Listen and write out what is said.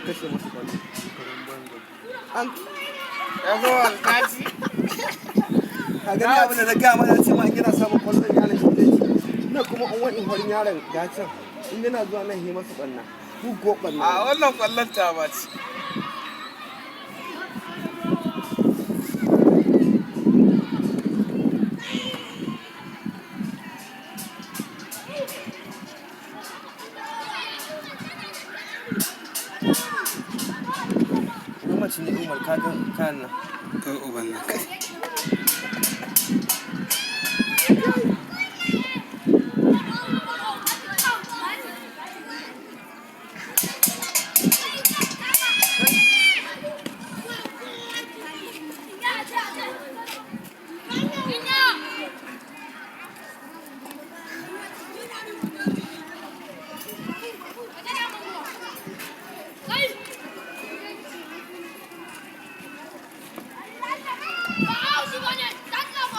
Kashe masu kwallo. An Ya zo kaci. Ka gani abin da na gaya mana ce ma in yana samun kwallon yaron shi zai ci. Na kuma in wani farin yaron gacin in yana zuwa nan yi masa ɓanna. Muguwar ɓanna. A wannan kwallon ta ba ce. Mace ne Umar, ka ga kayan nan. Kai uban nan kai.